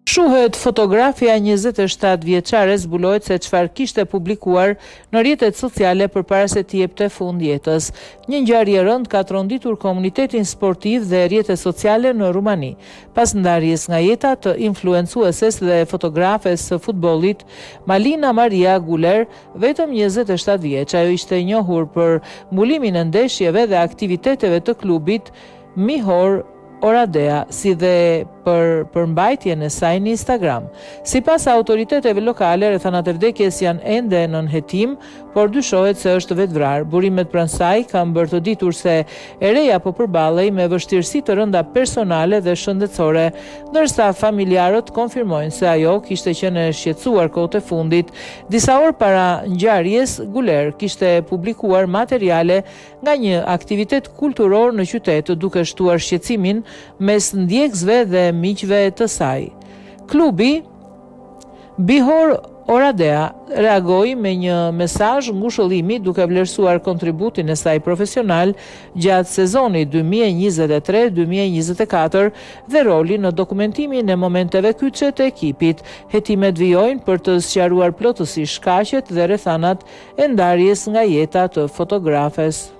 Shuhet fotografja 27 vjeçare zbulohet se çfarë kishte publikuar në rrjetet sociale përpara se t'i jepte fund jetës. Një ngjarje e rëndë ka tronditur komunitetin sportiv dhe rrjetet sociale në Rumani. Pas ndarjes nga jeta të influencueses dhe fotografes së futbollit Malina Maria Guler, vetëm 27 vjeç, ajo ishte e njohur për mbulimin e ndeshjeve dhe aktiviteteve të klubit Bihor Oradea, si dhe për përmbajtjen e saj në Instagram. Sipas autoriteteve lokale, rrethanat e vdekjes janë ende nën hetim, por dyshohet se është vetëvrarë. Burimet pranë saj kanë bërë të ditur se e reja po përballej me vështirësi të rënda personale dhe shëndetësore, ndërsa familjarët konfirmojnë se ajo kishte qenë e shqetësuar kohët e fundit. Disa orë para ngjarjes, Guler kishte publikuar materiale nga një aktivitet kulturor në qytet, duke shtuar shqetësimin mes ndjekësve dhe miqve të saj. Klubi Bihor Oradea reagoi me një mesazh ngushëllimi duke vlerësuar kontributin e saj profesional gjatë sezonit 2023-2024 dhe rolin në dokumentimin e momenteve kyçe të ekipit. Hetimet vijojnë për të sqaruar plotësisht shkaqet dhe rrethanat e ndarjes nga jeta të fotografes.